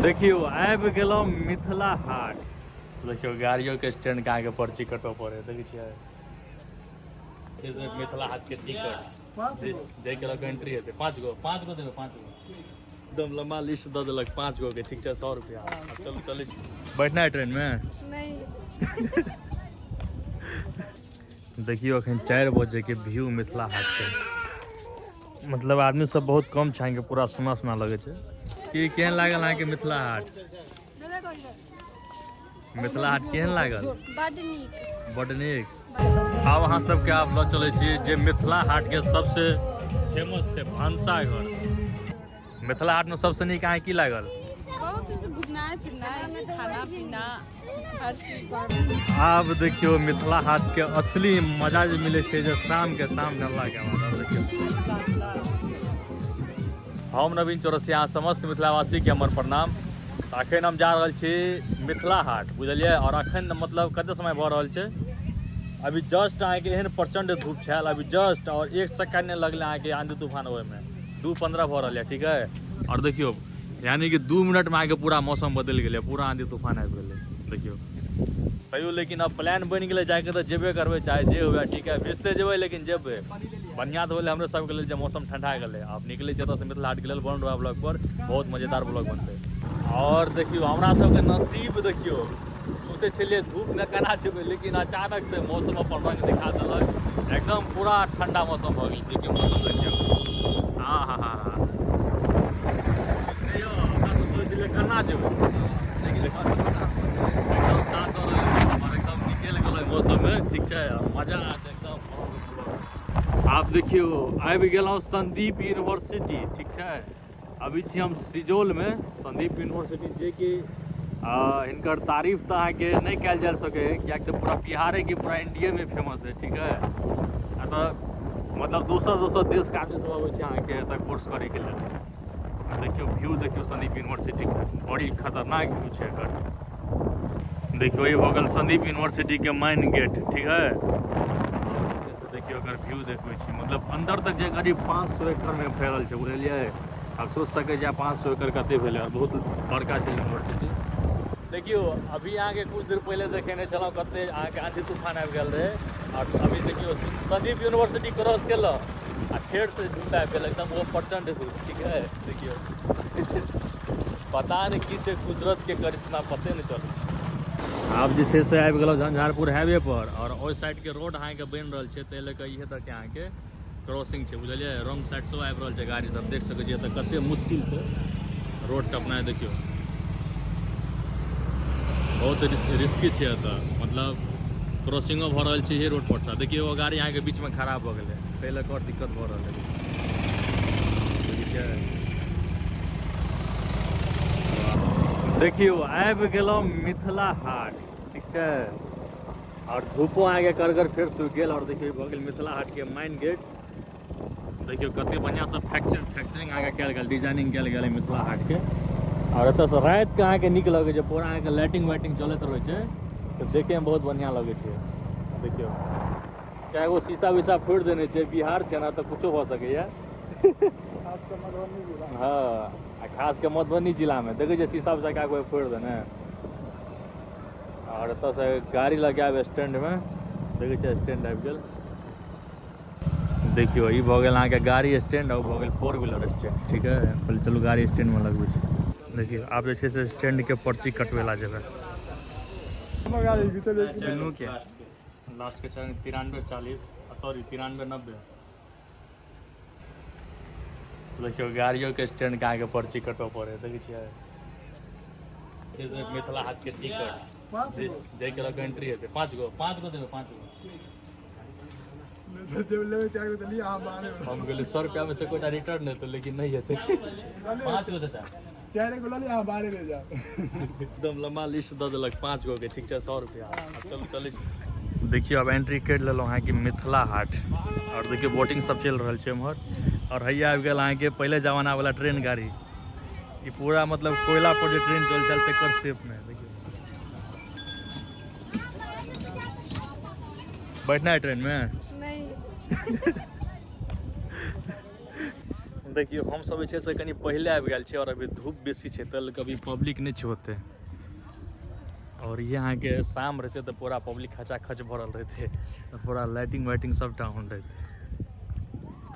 देखियौ आबि गेलहुँ मिथिला हाट। देखियौ गाड़ियोके स्टैंडके अहाँके पर्ची कटबऽ पड़ै, देखै छियै छै से मिथिला हाटके टिकट जाहिके लऽ कऽ एंट्री हेतै। 5 गो 5 गो देबै, 5 गो एकदम लम्बा लिस्ट दऽ देलक 5 गो के। ठीक छै, 100 रुपया। आब चलू, चलै छी। बैठना है ट्रेनमे? नहीं। देखियौ अखन 4 बजेके व्यू मिथिला हाटके, मतलब आदमी सब बहुत कम छै, अहाँके पूरा सुना सुना लगै छै। की केहन लागल अहाँके मिथिला हाट? मिथिला हाट केहन लागल? बड नीक। बड नीक। आब अहाँ सबके आब लऽ चलै छी जे मिथिला हाटके सबसे फेमस छै भनसाघर। मिथिला हाटमे सबसे नीक अहाँके की लागल? बहुत घुमनाइ फिरनाइ, खाना पीना, हर चीज। आब देखियौ मिथिला हाट के असली मजा जे मिलै छै जे शाम के, शाम ढलला के बाद। आब देखियौ, हम नवीन चौरसिया, समस्त मिथिलावासी के हमर प्रणाम। तऽ अखन हम जा रहल छी मिथिला हाट, बुझलियै? आओर अखन मतलब कते समय भऽ रहल छै? अभी जस्ट अहाँके एहन प्रचंड धूप छल अभी जस्ट, आओर एक चक्का नहि लगलै अहाँके आंधी तूफान होइमे। 2:15 भऽ रहल यऽ, ठीक है? आओर देखियौ, यानी कि 2 मिनटमे अहाँके पूरा मौसम बदलि गेलै, पूरा आंधी तूफान आबि गेलै। देखियौ, तैयो लेकिन अब प्लान बनि गेलै जाइके, तऽ जेबे करबै चाहे जे हुए, ठीक है? भिजते जेबै लेकिन जेबै। बढ़िआँ तऽ होलै हमरे सबके लेल जे मौसम ठंडा गेलै। आब निकलै छै एतऽसँ मिथिला हाटके लेल। बन रहा ब्लॉग पर, बहुत मजेदार ब्लॉग बनतै। आओर देखियौ हमरा सबके नसीब देखियौ, सोचै छलियै धूपमे केना जेबै, लेकिन अचानक से मौसम अपन रंग दिखा देलक, एकदम पूरा ठंडा मौसम भऽ गेल। देखियौ मौसम देखियौ, हाँ हाँ हाँ हाँ, केना जेबै, लेकिन एकदम साथ दऽ रहल मौसम और एकदम निकलि गेलै मौसममे। ठीक छै, मजा आयत एकदम। आब देखियौ आबि गेलहुँ संदीप यूनिवर्सिटी, ठीक छै? अभी छी हम सिजौलमे, संदीप यूनिवर्सिटी, जेकि हिनकर तारीफ तऽ अहाँके नहि कयल जा सकै है, कियाकि तऽ पूरा बिहारे की पूरा इंडियेमे फेमस है, ठीक है? एतऽ मतलब दोसर दोसर देशके आदमी सब अबै छै अहाँके एतऽ कोर्स करैके लेल। देखियौ व्यू देखियौ संदीप यूनिवर्सिटीके, बड़ी खतरनाक व्यू छै एकर। देखियौ ई भऽ गेल संदीप यूनिवर्सिटीके मेन गेट, ठीक है? जे छै से देखियौ एकर व्यू देखबै छी, मतलब अंदर तक जे करीब 500 एकड़मे फैलल छै, बुझलियै? आब सोच सकै छी 500 एकड़ कते भेलै, और बहुत बड़का छै यूनिवर्सिटी। देखियौ अभी अहाँके कुछ देर पहिले देखेने छलहुँ कते अहाँके आंधी तूफान आबि गेल रहै, और अभी देखियौ संदीप यूनिवर्सिटी क्रॉस केलक आ फेर से धूप आबि गेल, एकदम ओ प्रचंड धूप, ठीक है? देखियौ, पता नहि की छै कुदरत के करिश्मा, पते नहि चलै छै। आब जे छै से आबि गेलहुँ झंझारपुर हाईवे पर, और ओहि साइड के रोड अहाँके बनि रहल छै, ताहि लऽ कऽ इहे तक अहाँके क्रॉसिंग छै, बुझलियै? रॉन्ग साइड सेहो आबि रहल छै गाड़ी सब, देख सकै छियै एतऽ कते मुश्किल छै रोड टपनाइ। देखियौ बहुत रिस्की छै एतऽ, मतलब क्रॉसिंगो भऽ रहल छै इहे रोड पर से। देखियौ एगो गाड़ी अहाँके बीच में खराब भऽ गेलै, ताहि लऽ कऽ आओर दिक्कत भऽ रहल है। देखियौ आबि गेलहुँ मिथिला हाट, ठीक छै? आओर धूपो अहाँके करगर फेर सूखि गेल। आओर देखियौ भऽ गेल मिथिला हाटके मेन गेट। देखियौ कते बढ़िआँसँ फैक्चरिंग अहाँके कयल गेल, डिजाइनिंग कयल गेल मिथिला हाटके। आओर एतऽसँ रातिके अहाँके नीक लगै छै, पूरा अहाँके लाइटिंग वाइटिंग चलैत रहै छै, तऽ देखैमे बहुत बढ़िआँ लगै छै। देखियौ कए गो शीशा वीसा फोड़ि देने छै। बिहार छै ने, तऽ कुछो भऽ सकैए। हँ, आ खास कऽ मधुबनी जिलामे देखै छियै शीशा उसा कए गो फोड़ि देने। आओर एतऽसँ गाड़ी लगायब स्टैंडमे, देखै छियै स्टैंड आबि गेल। देखियौ ई भऽ गेल अहाँके गाड़ी स्टैंड, आओर भऽ गेल फोर व्हीलर स्टैंड, ठीक है? पहिले चलू गाड़ी स्टैंडमे लगबै छी। देखियौ आब जे छै से स्टैंडके पर्ची कटबै ला जेबै। दुनू के लास्ट के चरण 93 40, सॉरी 93 90। देखियौ गाड़ियोके स्टैंडके अहाँके पर्ची कटबऽ पड़ै, देखै छियै? छै से मिथिला हाटके टिकट जाहिके लऽ कऽ एंट्री हेतै। 5 गो 5 गो देबै, 5 गो। हम कहलियै 100 रुपैआमे से कोइटा रिटर्न हेतै, लेकिन नहि हेतै। 5 गो चाचा। 4 गो लऽ लिअ, अहाँ बाहरे ले जाउ। एकदम लम्बा लिस्ट दऽ देलक 5 गो के, ठीक छै, 100 रुपैआ। आब चलू, चलै छी। देखियौ आब एंट्री करि लेलहुँ अहाँके मिथिला हाट, आओर देखियौ बोटिंग सब चलि रहल छै एम्हर। आओर हैया आबि गेल अहाँके पहिले जमाना वाला ट्रेन गाड़ी, ई पूरा मतलब कोयला पर जे ट्रेन चल छल तकर शेप में। देखियौ, बैठना है ट्रेन में? नहीं। देखियौ हमसब जे छै से कनि पहिले आबि गेल छी आओर अभी धूप बेसी छै तऽ कभी पब्लिक नहि छै ओते। आओर ई अहाँके शाम रहतै तऽ पूरा पब्लिक खचाखच भरल रहतै, पूरा लाइटिंग वाइटिंग सबटा ऑन रहतै।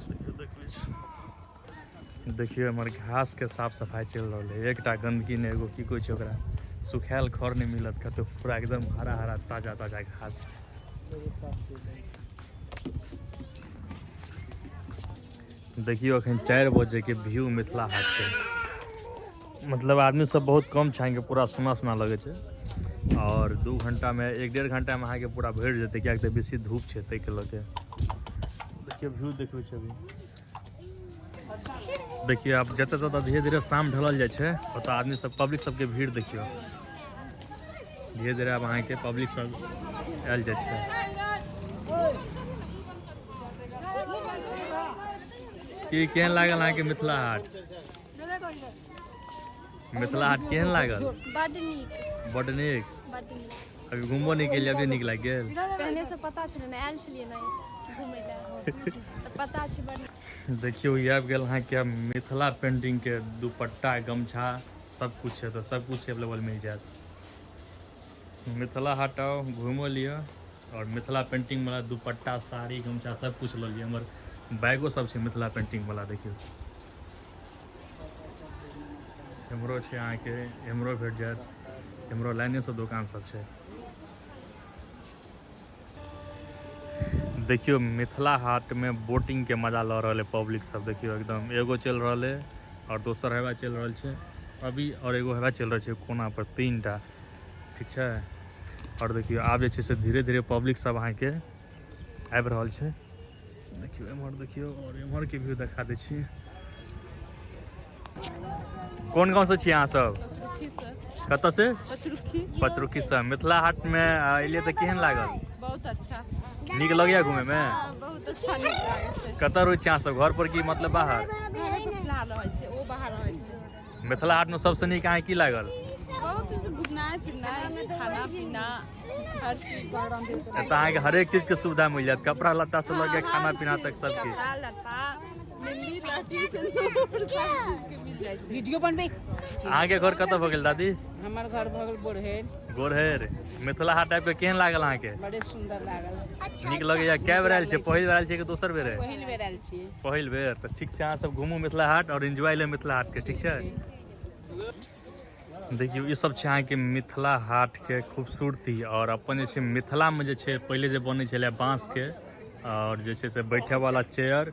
देखियौ देखबै छी। देखियौ एम्हर घासके साफ सफाइ चलि रहल है, एकटा गन्दगी नहि, एगो की कहै छै ओकरा सुखायल खर नहि मिलत कतौ, पूरा एकदम हरा हरा ताजा ताजा घास। देखियौ अखन 4 बजे के व्यू मिथिला हाट के, मतलब आदमी सब बहुत कम छै, अहाँके पूरा सुना सुना लगै छै। और 2 घंटा में 1-1.5 घंटा में अहाँके पूरा भरि जेतै, कियाकि तऽ बेसी धूप छै ताहिके लऽ के। देखियौ व्यू देखबै छै अभी। देखियौ आब जतऽ ततऽ धीरे धीरे शाम ढलल जाइ छै ओतऽ आदमी सब पब्लिक सबके भीड़ देखियौ, धीरे धीरे आब अहाँके पब्लिक सब आयल जाइ छै। की केहन लागल अहाँके मिथिला हाट? मिथिला हाट केहन लागल? बड नीक। बड नीक। बड नीक। अभी घुमबो नहि केलियै, अभी नीक लागि गेल? पहिने से पता छलै ने, आयल छलियै ने घुमै लए तऽ पता छै। बड देखियौ ई आबि गेल अहाँके मिथिला पेंटिंग के दुपट्टा गमछा सब कुछ छै, तऽ सब कुछ अवेलेबल मिल जायत। मिथिला हाट आउ, घुमो लिअ और मिथिला पेंटिंग वाला दुपट्टा साड़ी गमछा सब कुछ लऽ लिअ। हमर बैगो सब छै मिथिला पेंटिंग वाला, देखियौ एम्हरो छै अहाँके, एम्हरो भेट जायत, एम्हरो लाइने से दोकान सब छै। देखियौ मिथिला हाट में बोटिंग के मजा लऽ रहल है पब्लिक सब। देखियौ एकदम एगो चलि रहल है और दोसर हेवा चलि रहल छै अभी, और एगो हेवा चलि रहल छै कोना पर, 3टा ठीक छै। और देखियौ आब जे छै से धीरे धीरे पब्लिक सब अहाँके आबि रहल छै। देखियौ एम्हर देखियौ और एम्हर के व्यू देखा दै छी। कोन गाँव से छी अहाँ सब? कतऽ से? पचरुखी से। मिथिला हाट में एलियै तऽ केहन लागल? बहुत अच्छा। नीक लगैया घूमे में? बहुत अच्छा नीक लागै छै। कतऽ रहै छी अहाँ सब, घर पर की मतलब बाहर? घरे पर फिलहाल रहै छै, ओ बाहर रहै छै। मिथिला हाट में सबसे नीक अहाँके की लागल? बहुत चीज, घुमनाइ फिरनाइ, खाना पीना, हर चीज। एतऽ अहाँके हरेक चीज के सुविधा मिल जायत, कपड़ा लत्ता से लऽ के खाना पीना तक सब किछु। कपड़ा लत्ता, बिंदी लहठी सिंदूर सब चीज के मिल जाइ छै। वीडियो बनबै। अहाँके घर कतऽ भऽ गेल दादी? हमर घर भऽ गेल बोरहेर। गोरहेर। मिथिला हाट आबि कऽ केहन लागल अहाँके? बड़े सुंदर लागल। नीक लगैया? कए बेर आयल छियै? पहिल बेर आयल छियै कि दोसर बेर? पहिल बेर आयल छियै। पहिल बेर। तऽ ठीक छै, अहाँ सब घुमू मिथिला हाट और एन्जॉय ले मिथिला हाट के, ठीक छै। देखियौ ई सब छै अहाँके मिथिला हाट के खूबसूरती। और अपन जे छै मिथिला में जे छै पहिले जे बनै छलै बाँस के, और जे छै से बैठे वाला चेयर,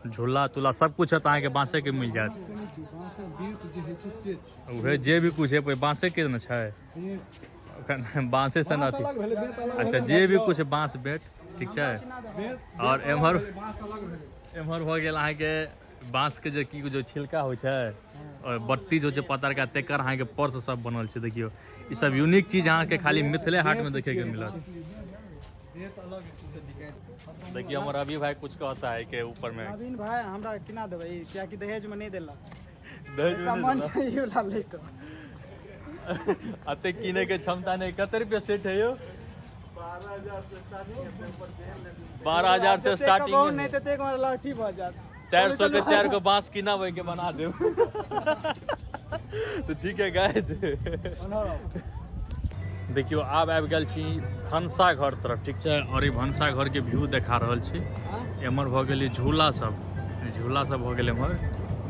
झूला तूला सब कुछ तऽ अहाँके बाँसे के मिल जायत। उहे जे भी कुछ है बाँसे के ने छै, बाँसे से न। अच्छा जे भी कुछ बाँस बेट, ठीक छै। और एम्हर एम्हर भऽ गेल अहाँके बाँस के जे की जो छिलका होइ छै और बत्ती जो छै पतरका, तेकर अहाँके पर्स सब बनल छै। देखियौ ई सब यूनिक चीज अहाँके खाली मिथिले हाट में देखे के मिलत। देखिए हमर अभी भाई कुछ कहता है के ऊपर में। नवीन भाई हमरा किना देबै, कियाकि दहेज में नहीं देलक। दहेज में मन ई वाला ले के अते किने के क्षमता नहीं। कते रुपया सेट है यो? 12,000 से स्टार्टिंग। नहीं तो एक हमारा लाठी भऽ जात। 400 के 4 गो बांस किनाबै के बना देब। तो ठीक है गाइस, देखियो आब आबि गेल छी भनसा घर तरफ, ठीक छै। और ई भनसा घर के व्यू देखा रहल छी। एम्हर भऽ गेल झूला सब, झूला सब भऽ गेल एम्हर।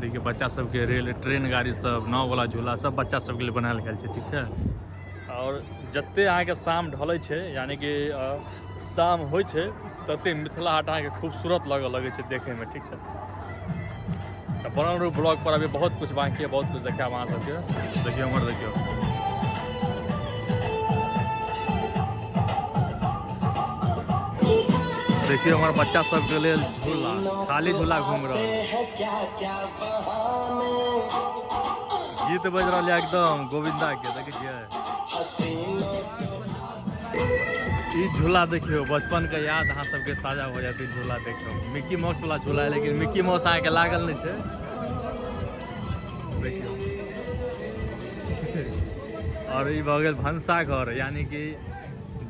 देखियो बच्चा सबके रेल ट्रेन गाड़ी सब, नाव वाला झूला सब बच्चा सबके लिए बनायल गेल छै, ठीक छै। और जते अहाँके शाम ढलै छै, यानी कि शाम होइ छै, तते मिथिला हाट अहाँके खूबसूरत लगऽ लगै छै देखैमे, ठीक छै। तऽ बनल रहू ब्लॉग पर, अभी बहुत कुछ बाकी है, बहुत कुछ देखायब अहाँ सबके। देखियौ एम्हर देखियौ। देखियौ हमर बच्चा सबके लेल झूला, खाली झूला घूम रहल। गीत बज रहल है एकदम गोविंदा के, देखै छियै। ई झूला देखियौ, बचपन के याद अहाँ सबके ताजा हो जायत। ई झूला देखियौ, मिक्की माउस वाला झूला है, लेकिन मिक्की माउस अहाँके लागल नहि छै। देखियौ और ई भऽ गेल भनसाघर, यानी कि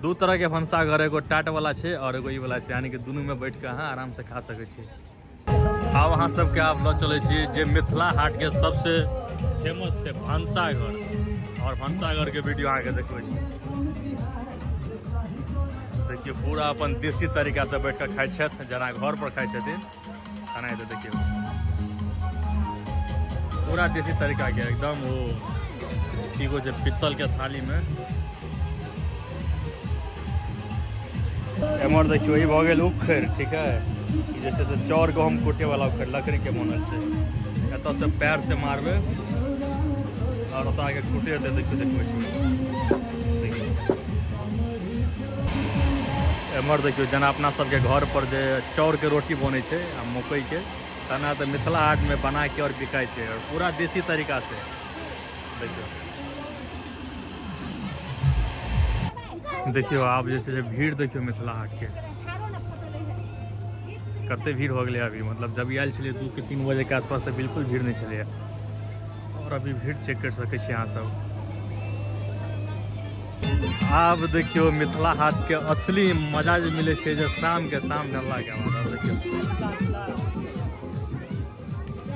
दू तरह के भनसाघर, एगो टाट वाला छै और एगो ई वाला छै, यानी कि दुनू में बैठ के अहाँ आराम से खा सकै छी। आब अहाँ सबके आब लऽ चलै छी जे मिथिला हाटके सबसे फेमस छै भनसाघर, और भनसाघरके वीडियो अहाँके देखबै छी। देखियौ पूरा अपन देसी तरीकासँ बैठ कऽ खाइ छथि, जेना घर पर खाइ छथिन तेनाहिते। देखियौ पूरा देसी तरीकाके एकदम ओ की कहै छै पित्तलके थालीमे। एम्हर देखियौ ई भऽ गेल उखड़ि, ठीक है, ई जे छै से चाउर गहूँम कुटे वाला उखड़ि लकड़ीके बनल छै। एतऽसँ पैरसँ मारबै आओर ओतऽ आके कुटेतै। देखियौ देखबै छी, देखियौ एम्हर देखियौ जेना अपना सबके घर पर जे चाउरके रोटी बनै छै आ मकइके, तेना तऽ मिथिला हाटमे बनाके आओर बिकाइ छै, आओर पूरा देसी तरीकासँ। देखियौ देखियौ आब जे छै से भीड़ देखियौ मिथिला हाटके कते भीड़ हो गेलै अभी। मतलब जब आयल छलियै 2 के 3 बजेके आसपास तऽ बिल्कुल भीड़ नहि छलैए, और अभी भीड़ चेक कर सकै छी अहाँ सब। आब देखियौ मिथिला हाटके असली मजा जे मिलै छै जे शामके, शाम ढललाके बाद। आब देखियौ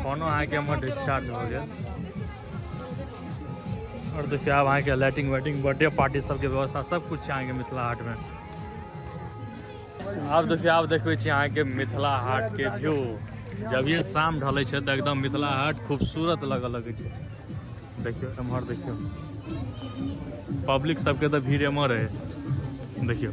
फोनो अहाँके हमर डिस्चार्ज भऽ गेल। और देखियौ आब अहाँके लाइटिंग वाइटिंग बर्थडे पार्टी सबके व्यवस्था सब कुछ छै अहाँके मिथिला हाटमे। आब देखियौ आब देखबै छी अहाँके मिथिला हाटके व्यू। जब ये शाम ढलै छै तऽ एकदम मिथिला हाट खूबसूरत लगऽ लगै छै। देखियौ एम्हर देखियौ पब्लिक सबके तऽ भीड़ एम्हर है। देखियौ